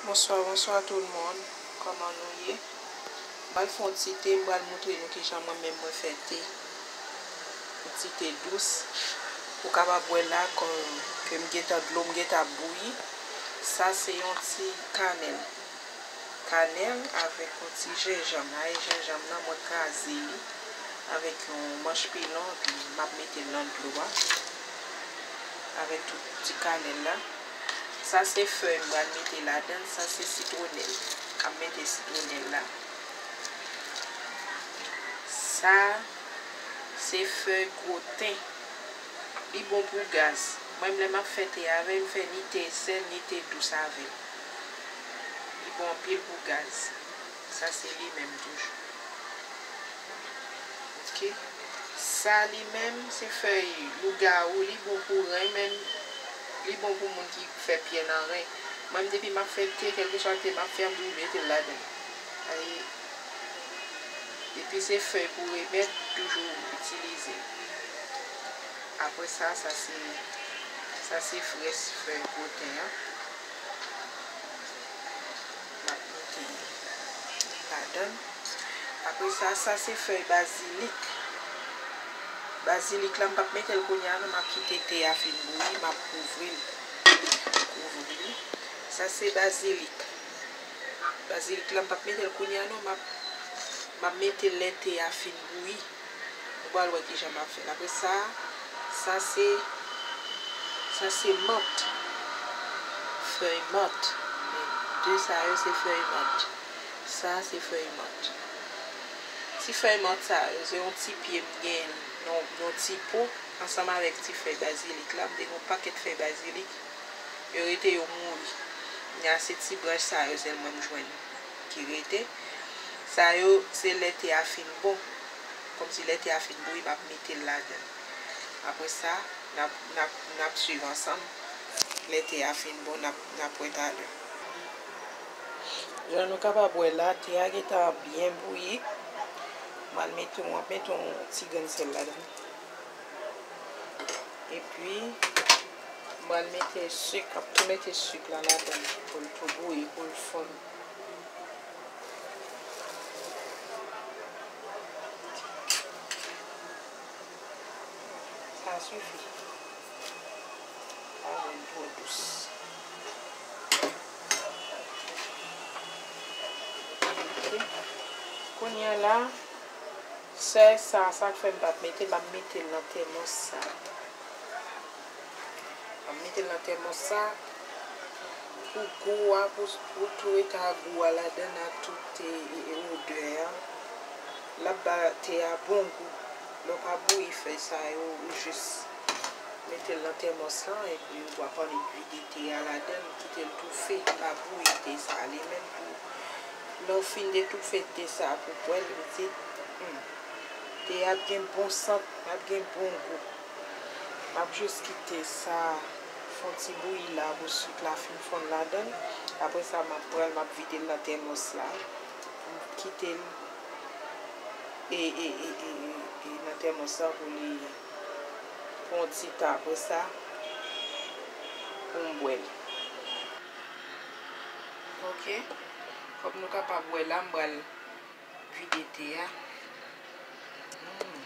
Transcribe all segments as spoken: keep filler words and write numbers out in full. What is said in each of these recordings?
Bonswa, bonswa tout moun. Kòman nou ye? M pral fè yon ti te, m pral montre nou kijan mwen menm mwen fè te. Yon ti te dous. Ou kapab wè la, kòm ke m gentan, dlo m gentan ap bouyi. Sa se yon ti kanèl. Kanèl avèk yon ti jenjanm. Ay, jenjanm nan, mwen kraze li avèk yon manch pilon, epi m ap mete l nan dlo a avèk tout ti kanèl la. Sa se fèy m pral mete ladan l, sa se sitwonèl. M ap mete sitwonèl la. Sa se fèy gwoten. Li bon pou gaz. Mwen menm lè m ap fè te avè l, m fè ni te sèl, ni te dous avè l. Li bon anpil pou gaz. Sa se li menm toujou. Ok. Sa li menm se fèy lougawou, li bon pou ren, men li bon pou moun ki fè pyè nan ren. Mwen menm depi m ap fè te, kèlkeswa te m ap fè, m toujou mete l ladan l. Ay, depi se fèy pou remèd, toujou itilize. Apre sa, sa se, sa se frèch fèy gwoten an. M ap mete ladan l. Apre sa, sa se fèy bazilik. Bazilik la, m p ap mete l kounye a non, m ap kite te a fin bouyi, m ap kouvri l. Kouvri li. Sa se bazilik. Bazilik la, m p ap mete l kounye a non, m ap, m ap mete l lè te a fin bouyi. Nou pral wè kijan m ap fè l. Apre sa, sa se, sa se mant. Fèy mant. De sa yo se fèy mant. Sa se fèy mant. Ti fèy mant sa yo, se yon ti pye m gen nan, nan ti po, ansanm avèk ti fèy bazilik la. M te gen yon pakèt fèy bazilik. Yo rete, yo mouri. Kounye a se ti branch sa yo sèlman m jwenn ki rete. Sa yo, se lè te a fin bon. Kòmsi lè te a fin bouyi, m ap mete l ladan l. Apre sa, n ap, n ap, n ap swiv ansanm. Lè te a fin bon, n ap, n ap wè talè. Jan nou kapab wè la, te a gentan byen bouyi. M al mete, m ap mete yon ti grenn sèl ladan l. Epi, m pral mete sik, m ap tou mete sik la ladan l pou l tou bouyi, pou l fonn. Sa sifi. Pa vin twò dous. Ok. Kounye a la, sèl sa, sa k fè m pa t mete, m ap mete l nan tèmòs sa. M ap mete l nan tèmòs sa pou gou a, pou, pou tou eta gou a ladan l ak tout, e, e, e, odè a. L ap ba te a bon gou. Lè w pa bouyi fèy sa yo, ou jis mete l nan tèmòs lan, epi w ap annik vide te a ladan l, kite l toufe, pa bouyi te sa li menm tou. Lè w fin detoufe te sa pou bwè l, ou di, hmm, te a ap gen bon sant, l ap gen bon gou. M ap jis kite sa fè yon ti bouyi la pou sik la fin fonn ladan l. Apre sa, m ap pran l, m ap vide l nan tèmòs la. M kite l e, e, e, e, e, e nan tèmòs la pou li pran yon ti tan apre sa pou m bwè l. Ok. Kòm nou kapab wè la, m pral vide te a. Hmm.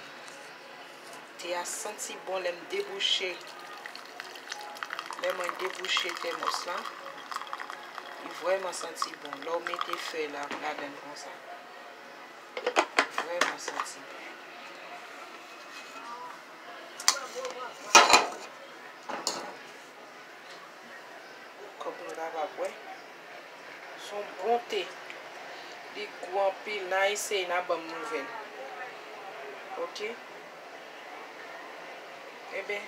Te a santi bon lè m debouche. Lè mwen debouche tèmòs lan, li vrèman santi bon. Lè w mete fèy la ladan l konsa, li vrèman santi bon. Kòm nou kapab wè, se yon bon te. Li gou anpil, n a eseye, n a ban m nouvèl. Ok? Enben,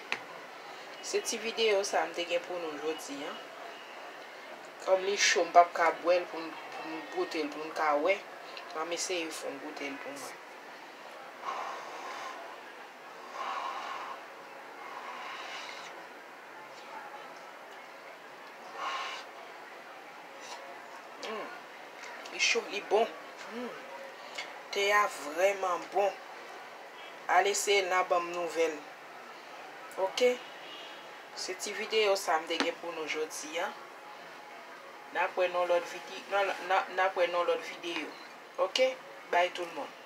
se ti videyo sa a m te gen pou nou jodi a. Kòm li cho, m p ap ka bwè l pou m, pou m goute l, pou m ka wè. M ap eseye fè w goute l pou mwen. Hmm. Li cho, li bon. Hmm. Te a vrèman bon. Al eseye l, n a ban m nouvèl. Ok? Se ti videyo sa a m te gen pou nou jodi a. N ap wè nan lòt vide-, nan, nan, n ap wè nan lòt videyo. Ok? Bye tout moun.